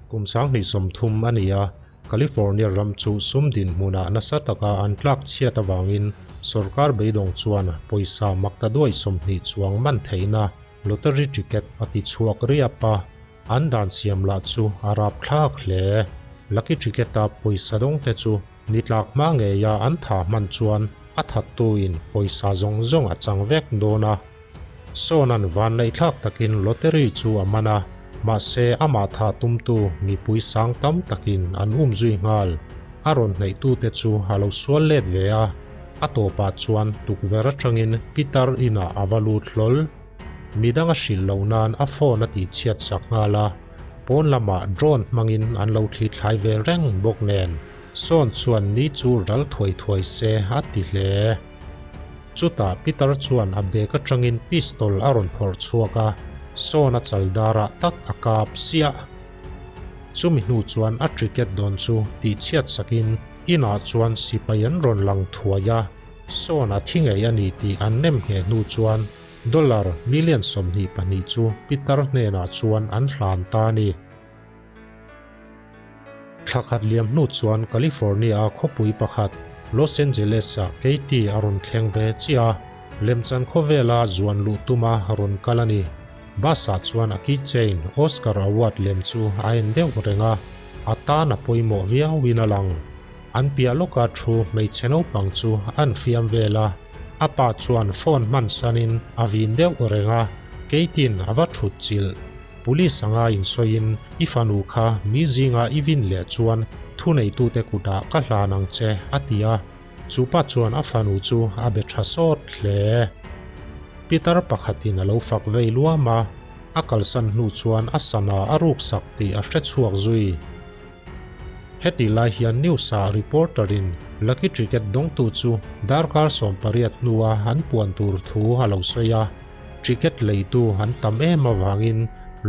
Kum 2030 a ni a, California ram chu sum dinhmunah nasa taka an tlak chhiat avangin sorkar beidawng chuan pawisa maktaduai 20 chuang man theihna lottery ticket a ti chhuak riap a, an dan siam lah chu a rapthlak hle. Lucky ticket-a pawisa dawngte chu ni tlak hma ngeia an tha hman chuan a thattuin pawisa zawng zawng a chang vek dawn a. Sawna'n vanneihthlak takin lottery chu a man a, mahse amah thah tumtu mipui sang tam takin an um zui nghal. A rawn hneihtute chu a lo sual let ve a, a tawpah chuan tukverh atangin pitar inah a va lut hlawl. Midang a hrilh loh nan a phone a tihchhiat sak nghal a, pawn lamah drone hmangin an lo thli thlai ve reng bawk nen Sawn chuan ni chu ral thuai thuai se a ti hle. Chutah Peter chuan a bag atangin pistol a rawn phawrh chhuak a, Sawn a chal darah tak a kap siah. Chumi hnu chuan a ticket dawn chu tihchhiat sakin inah chuan sipai an rawn lang thuai a, Sawn a thi ngei a ni tih an nem ngheh hnu chuan dollar million 22 chu Peter hnenah chuan an hlan ta a ni. Thla khat liam hnu chuan California-a khawpui pakhat, Los Angeles-ah Katie a rawn thleng ve chiah a, lemchan khawvela zuan luh tuma rawn kal a ni. Bus-ah chuan a keychain Oscar Award lem chu a en deuh reng a, a tan a pawimawh viauin a lang. An piah lawka thu hmeichhe naupang chu an fiam vel a, a pa chuan phone hman sanin a vin deuh reng a, Katie-in a va thut chilh. Police anga insawiin i fanu kha mi zinga i vin leh chuan thuneitute kutah ka hlan ang che, a ti a. Chu pa chuan a fanu chu a be tha sawt hle. Pitar pakhatin a lo fak vei luam a, a kalsan hnu chuan a sana a ruksak tih a hre chhuak zui. Heti lai hian news-ah reporter-in Lucky Ticket dawngtu chu darkar 18 hnua an puan tur thu a lo sawi a. Ticket leitu an tam em avangin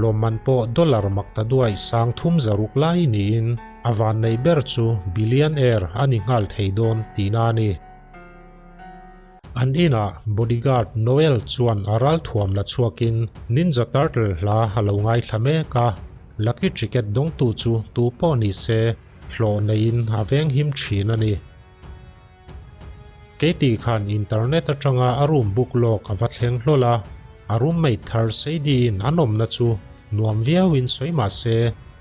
lawmman pawh dollar makta duai sang thum zaruk lai niin a vannei ber chu billionaire a ni nghal thei dawn tihna a ni. An inah bodyguard Noel chuan a ralthuam la chhuakin Ninja Turtle hla a lo ngaithla mek a, lucky ticket dawngtu chu tu pawh ni se hlawh neiin a venghim thin a ni. Katie khan internet atanga a room book lawk a va thleng hlawl a, a roommate thar Sadie-in an awmna chu nuam viauin sawi mah se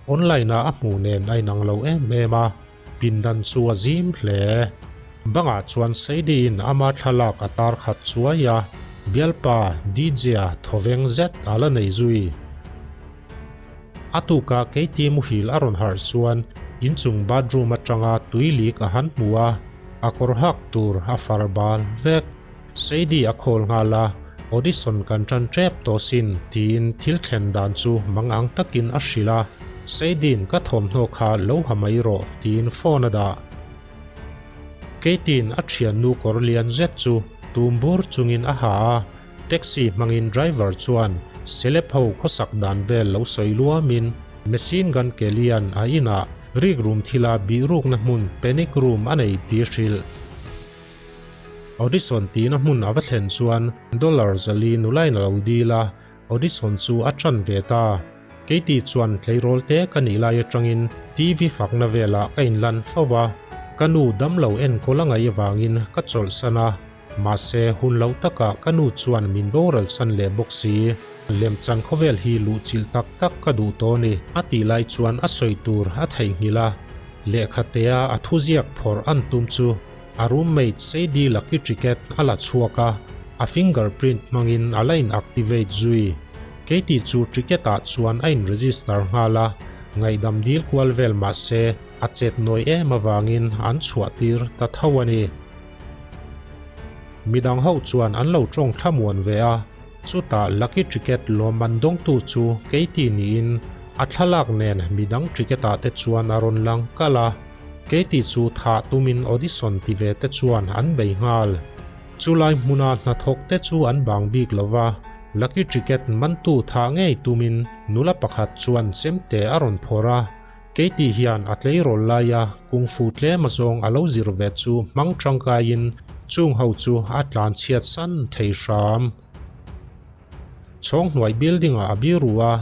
online-a a hmuh nen a inang lo em em a, pindan chu a zim hle. Bangah chuan Sadie-in ama thlalak a tar khat chuai a, bialpa DJ-a thawveng zet a la nei zui. A tuka Katie muhil a rawn harh chuan inchung bathroom atanga tui leak a han hmu a, a kawr hak tur a far bal vek. Sadie a call nghal a, audition kan tan tep tawh sin tiin thil thlen dan chu mangang takin a hrilh a, Sadie-in ka thawmhnaw kha lo ha mai rawh tiin phone a dah. Katie-in a thiannu kawr lian zet chu tum bur chungin a ha a, Taxi hmangin driver chuan celeb ho khawsak dan vel lo sawi luamin machine gun Kelly-a'n a inah rikrum thila bihrukna hmun panic room a nei tih hrilh. Audition tihna hmun a va thlen chuan dollar 400 nulain a lo dil a, audition chu a ṭan ve ta. Keiti chuan tleirawl te ka nih lai aṭangin TV fakna velah ka inlan fo va, ka nu damlo enkawl a ngaih avangin ka chawlhsan a. Mahse, hun lo takah ka nu chuan min boral san leh bawk si. Lemchan khawvel hi luhchilh tak tak ka duh tawh a ni, a tih lai chuan a sawi tur a theihnghilh a. Lehkhatea a thuziak phawrh an tum chu a roommate Sadie Lucky Tricket a la chhuak a, a fingerprint hmangin a la in activate zui. Katie chu Tricket-ah chuan a in register nghal a, ngaihdam dil kual vel mahse a chet nawi em avangin an chhuah tir ta tho a ni. Midang ho chuan an lo tawng thlamuan ve a, chutah lucky ticket lawmman dawngtu chu Katie niin a thlalak nen midang ticket ah te chuan a rawn lang kalh a, Katie chu thah tumin audition ti ve te chuan an bei nghal. Chulai hmuna hnathawk te chu an bang bik lo va, lucky ticket mantu thah ngei tumin nula pakhat chuan chemte a rawn phawrh a, Keiti hian a tleirawl laia kung fu tlem azawng a lo zir ve chu hmang tangkaiin chung ho chu a tlan chhiat san thei hram. Chhawng hnuai building ah a biru a,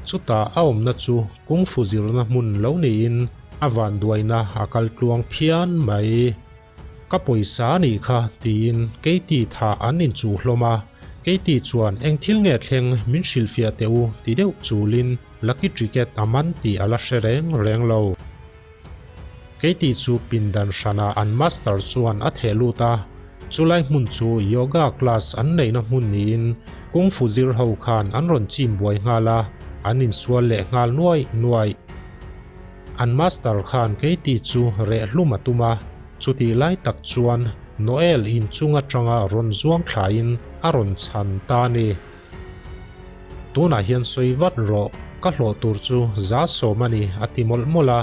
Chutah a awmna chu kung fu zirna hmun lo niin a vanduaina a kal tluang phian mai. Ka pawisa a nih kha tiin Katie thah an inchuh hlawm a, Katie chuan eng thil nge thleng min hrilhfiah teh u ti deuh chulin Lucky Ticket a man tih a la hre reng reng lo. Katie chu pindan hranah an master chuan a theh lut a, chulai hmun chu yoga class an neihna hmun niin kung fu zir ho khan an rawn chim buai nghal a, an insual leh nghal nuai nuai. An master khan Katie chu reh hlum a tum a, chutih lai tak chuan Noel inchung atanga rawn zuang thlaiin a rawn chhan ta a ni. Tunah hian sawi vat rawh, ka hlawh tur chu 110 a ni a ti mawlh mawlh a,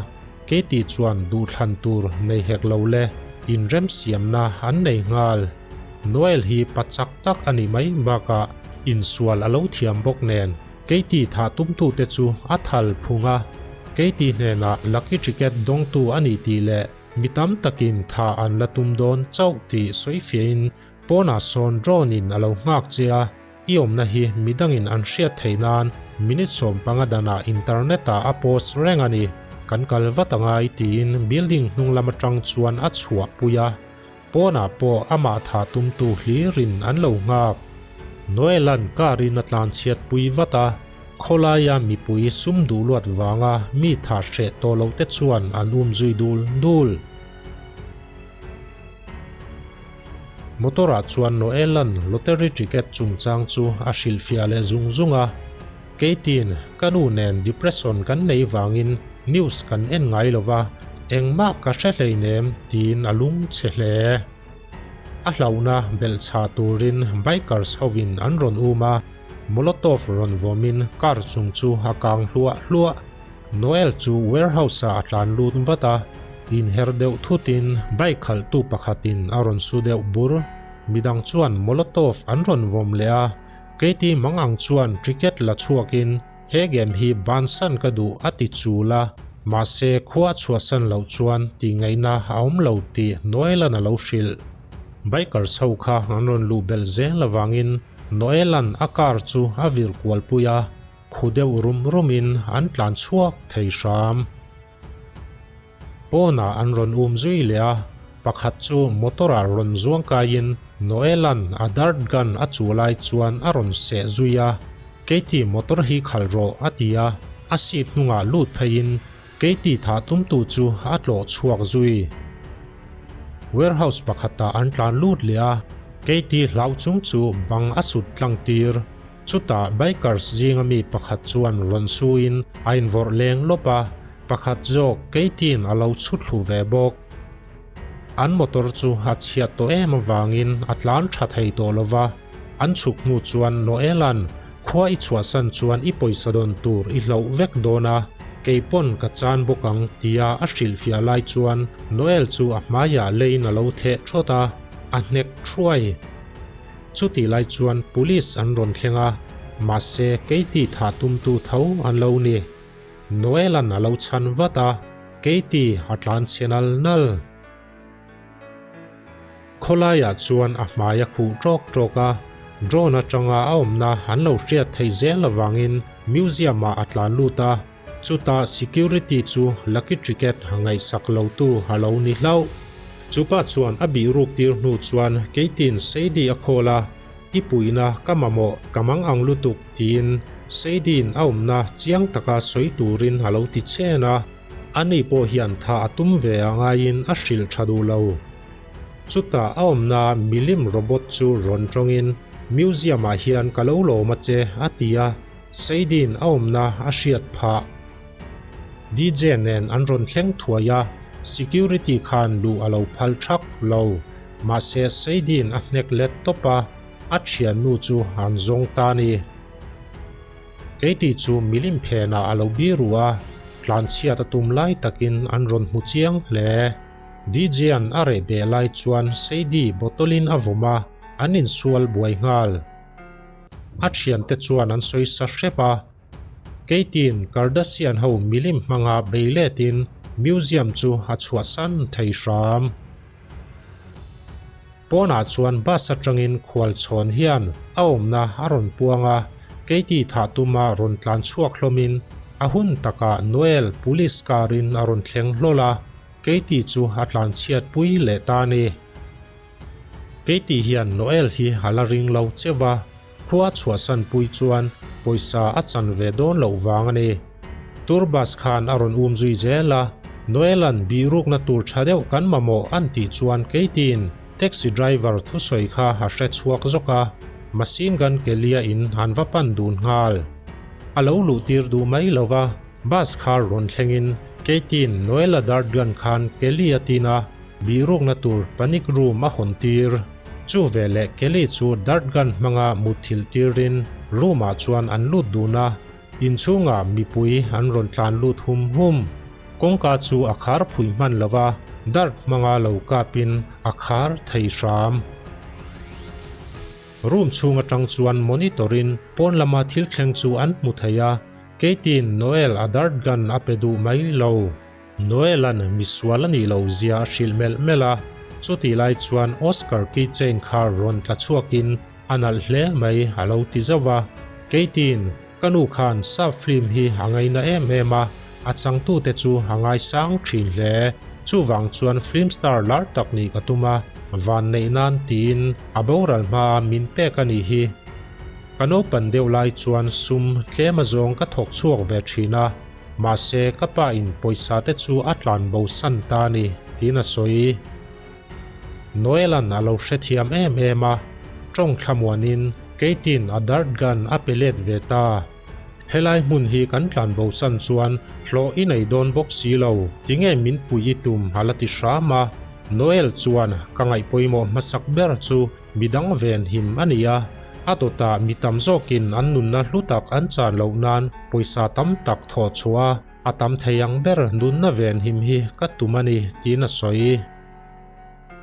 Katie chuan duhthlan tur nei hek lo le, inremsiamna an nei nghal. Noel hi pa chak tak a nih mai bakah insual a lo thiam bawk nen Katie thah tumtute chu a thal phung a, Katie hnenah lucky ticket dawngtu a nih tih leh mi tam takin thah an la tum dawn chauh tih sawifiahin pawnah sawn drone in a lo nghak che a, i awmna hi midangin an hriat theih nan minute 15 danah internet ah a post reng a ni, kan kal vat angai tiin building hnung lam atang chuan a chhuah pui a. Pawnah pawh amah thah tumtu hlirin an lo nghak. Noel-a'n car-in a tlanchhiat pui vat a, khawlaia mipui sum duh luat vanga mi thah hreh tawh loh te chuan an um zui dul dul. Motor-ah chuan Noel-a'n lottery ticket chungchang chu a hrilhfiah leh zung zung a, Keitin, ka nu nen depression kan nei vangin news kan en ngai lo va, engmah ka hre hleinem tiin a lung chhe hle. A hlauhna belh chhah turin bikers hovin an rawn um a, molotov rawn vawmin car chung chu a kang hluah hluah. Noel chu warehouse-ah a tlan lut vat a, inher deuh thutin bike khalhtu pakhatin a rawn su deuh bur. Midang chuan molotov an rawn vawm leh a, Katie mang ang chuan ticket la chhuakin he game hi bansan ka duh a ti chul a, mahse khua a chhuahsan loh chuan tihngaihna a awm lo tih Noel-a'n a lo hrilh. Bikers ho kha an rawn luh belh zel avangin Noel-a'n a car chu a vir kualpui a, khu deuh rum rumin an tlan chhuak thei hram. Pawnah an rawn um zui leh a, pakhat chu motor-ah rawn zuang kaiin Noel-a'n a dart gun a chuh lai chuan a rawn seh zui a, Katie motor hi khalh rawh a ti a, a seat hnungah lut pheiin Katie thah tumtu chu a tlawh chhuak zui. Warehouse pakhatah an tlan lut leh a, Katie hlau chung chu bang a sut tlang tir. Chutah bikers zinga mi pakhat chuan rawn suin a invawrh leng lawp a, pakhat zawk Katie-in a lo chhu thlu ve bawk. An motor chu a chhiat tawh em avangin a tlan tha thei tawh lo va, an chhuk hnu chuan Noel-a'n khua i chhuahsan chuan i pawisa dawn tur i hloh vek dawn a, kei pawn ka chan bawk ang tia a hrilhfiah lai chuan Noel chu a hmaiah leiin a lo theh thawt a, a hnek thuai. Chutih lai chuan police an rawn thleng a, mahse Katie thah tumtu tho an lo ni. Noel-a'n a lo chhan vat a, Katie a tlan chhe nal nal. Khawlaiah chuan a hmai a khuh tawk tawk a, drone atanga a awmna an lo hriat theih zel avangin museum-ah a tlan lut a, chutah security chu lucky ticket ngaihsak lotu a lo ni hlauh. Chupa chuan a bih ruk tir hnu chuan Keitin Sadie a call a, I puihna ka mamawh ka mang ang lutuk tiin Sadie-in a awmna chiang taka sawi turin a lo ti chen a, ani pawh hian tha a tum ve a ngaiin a hrilh tha duh lo. Chutah a awmna milim robot chu rawn tawngin Museum-ah hian ka lo lawm a che a ti a, Sadie-in a awmna a hriat phah. DJ nen an rawn thleng thuai a, security khan luh a lo phal thak lo. Mahse Sadie-in a hnek let tawp a, a thiannu chu an zawng ta a ni. Katie chu milim phenah a lo biru a, tlanchhiat a tum lai takin an rawn hmu chiang hle. DJ-a'n a reh beh lai chuan Sadie bottle-in a vawm a, an insual buai nghal. A thiante chuan an sawi sa hrep a. Keitin Kardashian ho milim hmanga bei letin museum chu a chhuahsan thei hram. Pawnah chuan bus atangin khualchhawn hian a awmna a rawn puang a, Katie thah tuma rawn tlan chhuak hlawmin a hun takah Noel police car in a rawn thleng hlawl a, Katie chu a tlan chhiat pui leh ta a ni. Katie hian Noel hi a la ring lo cheuh va, khua chhuahsan pui chuan pawisa a chan ve dawn loh vang a ni. Tour bus khan a rawn um zui zel a, Noel-a'n bihrukna tur tha deuh kan mamawh an tih chuan Katie-in taxi driver thusawi kha a hre chhuak zawk a, machine gun Kelly-a in an va pan dun nghal. A lo luh tir duh mai lo va, bus kha rawn thlengin Katie-in Noel-a dart gun khan Kelly-a tin a, Bihrukna tur panic room a hawn tir. Chu veleh Kelly chu dart gun hmanga mutthilh tirin room ah chuan an lut dun a, inchhungah mipui an rawn tlan lut hum hum. Kawngka chu a khar phui hman lo va, dart hmanga lo kapin a khar thei hram. Room chhung atang chuan monitor in pawn lama thil thleng chu an hmu thei a, Katie-in Noel a dart gun a pe duh mai lo. Noel-a'n misual a nih loh zia a hrilh melh melh a, chutih lai chuan Oscar keychain kha rawn tla chhuakin a nalh hle mai a lo ti zauh a. Katie-in, Ka nu khan sap film hi a ngaina em em a, a changtute chu a ngaisang thin hle. Chuvang chuan film star lar tak nih ka tum a, van neih nan tiin a boral hmaa min pek a nih hi. Ka naupan deuh lai chuan sum tlem azawng ka thawk chhuak ve thin a, Mahse, ka pa in pawisa te chu a tlan bo san ta a ni, tiin a sawi. Noel-a'n a lo hrethiam em em a, tawng thlamuanin Katie-in a dart gun a pe let ve ta. Helai hmun hi kan tlan bo san chuan hlawh i nei dawn bawk si lo, tinge min pui i tum a la ti hram a. Noel chuan ka ngaihpawimawh hmasak ber chu Midang ven him a ni a, a dawtah mi tam zawkin an nunna hlu tak an chan loh nan pawisa tam tak thawh chhuah a, a tam thei ang ber nunna ven him hi ka tum a ni, tiin a sawi.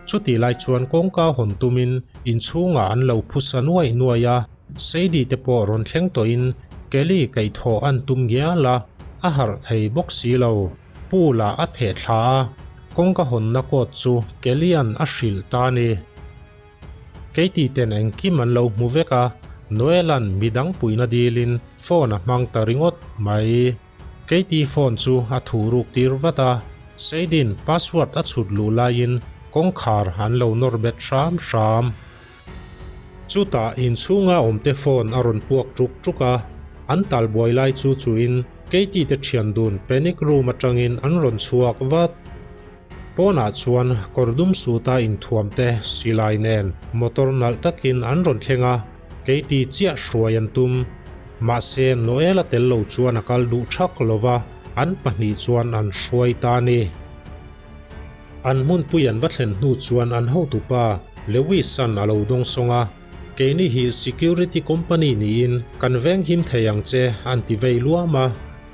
Chutih lai chuan kawngka hawn tumin inchhungah an lo phusa nuaih nuaih a, Sadie te pawh rawn thleng tawhin Kelly kaihthawh an tum ngial a, a harh thei bawk si lo. Pool ah a theh thla a, kawngka hawnna kawt chu Kelly-a'n a hrilh ta a ni. Katie ten engkim an lo hmu vek a, Noel-a'n midang puihna dilin phone a hmang ta ringawt mai. Katie phone chu a thuh ruk tir vat a, Sadie-in password a chhut luh laiin kawngkhar an lo nawr bet hram hram. Chutah inchhunga awmte phone a rawn puak ṭuk ṭuk a, an tal buai lai chu chuin Katie te ṭhian dun panic room aṭangin an rawn chhuak vat. Pawnah chuan kawr dum suta inthuamte silai nen motor nalh takin an rawn thleng a, Katie chiah hruai an tum. Mahse Noel a tel lo chuan a kal duh ṭhak lova, an pahnih chuan an hruai ta a ni. An hmunpui an va thlen hnu chuan an hotupa Lewis-a'n a lo dawng sawng a, Keini hi security company niin kan veng him thei ang che an ti vei luam a,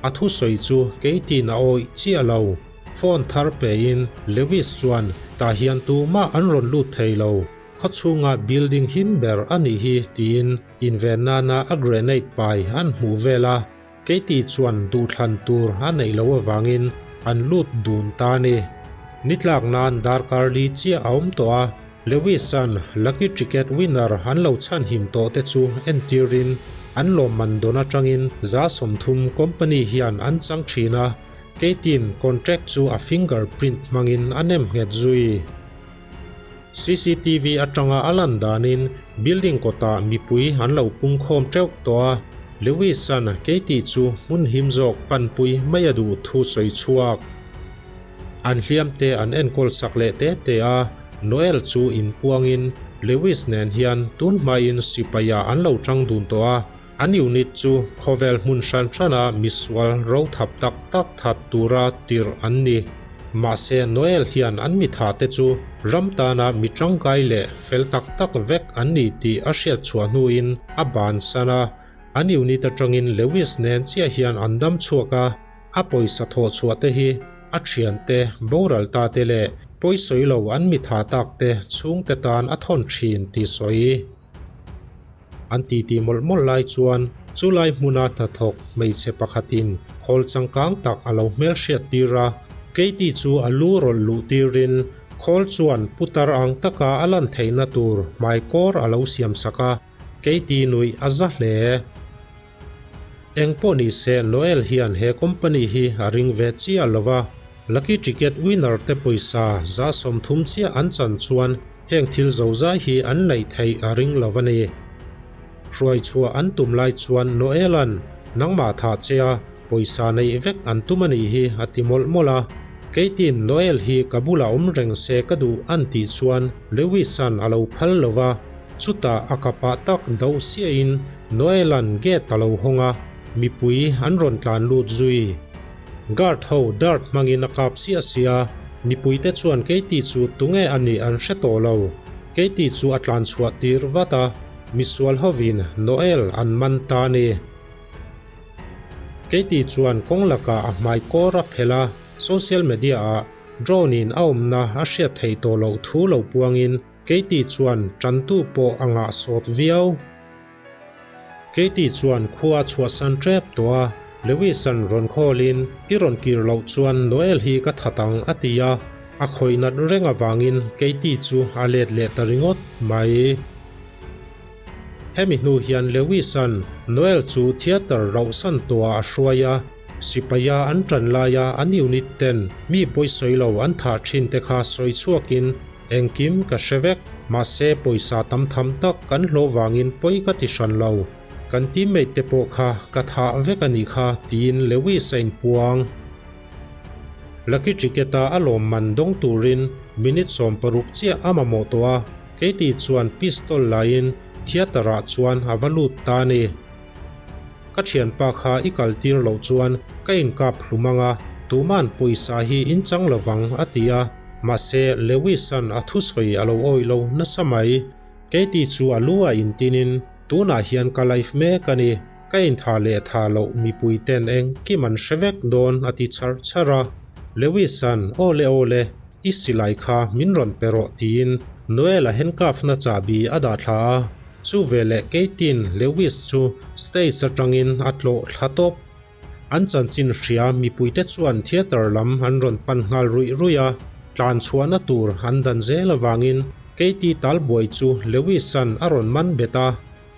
a thusawi chu Katie-in a awih chiah lo. Phone thar pein Lewis chuan tah hian tumah an rawn lut thei lo, khawchhunga building him ber a nih hi tiin inven nana a grenade pai an hmuh vel a. Katie chuan duhthlan tur a neih loh avangin an lut dun ta a ni. Ni tlak nan darkar li chiah a awm tawh a, Lewis-a'n lucky ticket winner an lo chhanhim tawh te chu entirin an lawmman dawn atangin 30% company hian an chang thin a, Katie-in contract chu a finger print hmangin a nem nghet zui. Cctv atanga a lan danin building kawtah mipui an lo pungkhawm teuh tawh a, Lewis-a'n Katie chu hmun him zawk panpui mai a duh thu sawi chhuak. An hliamte an enkawl sak leh te te a, Noel chu inpuangin Lewis nen hian tun hmain sipaiah an lo tang dun tawh a, an unit chu khawvel hmun hran hrana misual rothap tak tak that tura tirh an ni. Mahse Noel hian an mitha te chu ram tana mi tangkai leh fel tak tak vek an ni tih a hriat chhuah hnuin a bansan a, an unit atangin Lewis nen chiah hian an dam chhuak a, a pawisa thawh chhuah te hi a thiante, boral ta te leh pawisawi lo an mitha tak te chhungte tan a thawn thin tih sawi. An titi mawlh mawlh lai chuan chu lai hmuna hnathawk hmeichhe pakhatin khawl changkang tak a lo hmelhriat tir a. Katie chu a lu rawlh luh tirin khawl chuan putar ang taka a lan theihna tur hmaikawr a lo siam sak a, Katie nuih a za hle. Engpawh nise Noel hian he company hi a ring ve chiah lo va, lucky ticket winner te pawisa 30% chiah an chan chuan heng thil zozai hi an neih theih a ring lo a ni. Hruai chhuah an tum lai chuan Noel-a'n nangmah thah che a, pawisa neih vek an tum a nih hi a ti mawlh mawlh a. Keitin Noel hi ka bulah awm reng se ka duh an tih chuan Lewis-a'n a lo phal lo va, chutah a kapah tak doh siahin Noel-a'n gate a lo hawng a, mipui an rawn tlan lut zui. Guard ho dart hmangin a kap siah siah a, mipuite chuan Katie chu tunge a nih an hre tawh lo. Katie chu a tlan chhuah tir vat a, misual hovin Noel an man ta a ni. Katie chuan kawng lakah a hmai kawr a phelh a, social media ah drone in a awmna a hriat theih tawh loh thu lo puangin Katie chuan tantu pawh a ngah sawt viau. Katie chuan khua a chhuahsan tep tawh a, Lewis-a'n rawn khawlin i rawn kir loh chuan Noel hi ka that ang a ti a, a khawih nat reng avangin Katie chu a let leh ta ringawt mai. Hemi hnu hian Lewis-a'n Noel chu theatre rauhsan tawhah a hruai a, sipaia an tan laia an unit ten mi pawisawi lo an thah thin te kha sawi chhuakin engkim ka hre vek, mahse pawisa tam tham tak kan hlawh vangin pawi ka ti hran lo, kan teammate te pawh kha ka thah vek a nih kha tiin Lewis a inpuang. Lucky Ticket-a a lawmman dawng turin minute 16 chiah a mamawh tawh a, Katie chuan pistol laiin theatre-ah chuan a va lut ta a ni. Ka thianpa kha i kal tir loh chuan ka inkap hlum ang a, tuma'n pawisa hi in chang lovang a ti a, mahse Lewis-a'n a thusawi a lo awih lo nasa mai. Katie chu a lu a intinin tunah hian ka life mek a ni. Ka intha leh tha loh mipui ten engkim an hre vek dawn a ti char char a. Lewis-a'n aw le aw le, i silai kha min rawn pe rawh tiin Noel-a handcuff na chahbi a dah thla a. Chu veleh Kate-in Lewis chu stage atangin a tlawh thla tawp. An chanchin hria mipuite chuan theatre lam an rawn pan nghal ruih ruih a, tlan chhuahna tur an dan zel avangin Katie talbuai chu Lewis-a'n a rawn man bet a.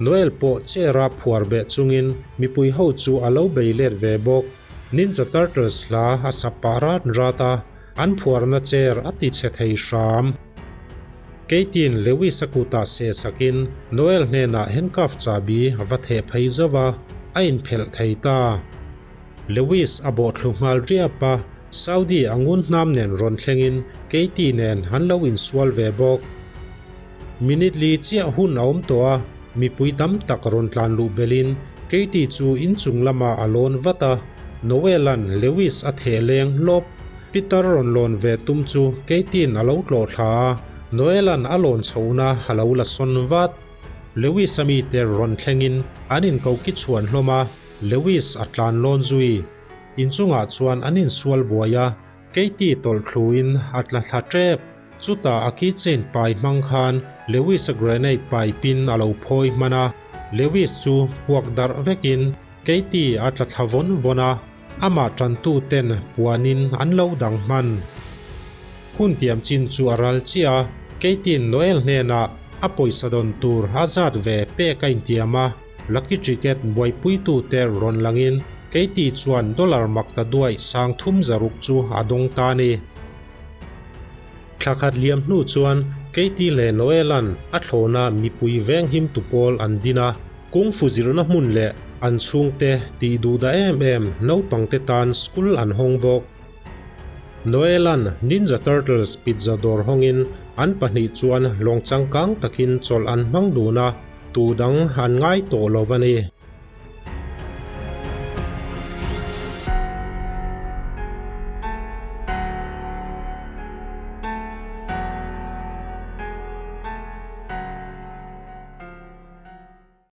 Noel pawh chair a phuar beh chungin mipui ho chu a lo bei let ve bawk. Ninja Turtles hla a sa pah rat rat a, an phuarna chair a ti chhe thei hram. Katie-in Lewis-a kutah seh sakin Noel hnenah handcuff chahbi a va theh phei zauh a, a inphelh thei ta. Lewis a bawhthlu nghal riap a, Saudi a ngun hnam nen rawn thlengin Katie nen an lo insual ve bawk. Minute li chiah hun a awm tawh a, mipui tam tak rawn tlan luh belhin Katie chu inchung lamah a lawn vat a, Noel-a'n Lewis a theh leng lawp. Peter rawn lawn ve tum chu Katie-in a lo tlawh thla a, Noel-a'n a lawn chhohna a lo la sawn vat. Lewis-a mite rawn thlengin an inkoki chhuan hlawm a, Lewis a tlan lawn zui. Inchungah chuan an insual buai a, Katie tawlh thluin a tla thla tep. Chutah a keychain pai hmang khan Lewis-a grenade pai pin a lo phawi hman a, Lewis chu puak darh vekin Katie a tla thla vawn vawn a, amah tantu ten puanin an lo dang hman. Hun tiam chin chu a ral chiah a, Katie-in Noel hnenah a pawisa dawn tur a zat ve pek a intiam a, Lucky Ticket buaipuitute rawn langin Katie chuan dollar mak ta duai 3600 chu a dawng ta a ni. Thla khat liam hnu chuan Katie leh Noel-a'n a thlawna mipui venghim tu pawl an din a, kung fu zirna hmun leh an chhungte tih duh dah em em naupangte tan school an hawng bawk. Noel-a'n Ninja Turtles pizza dawr hawngin an pahnih chuan lawng changkang takin chawlh an hmang dun a, tu dang an ngai tawh lo a ni.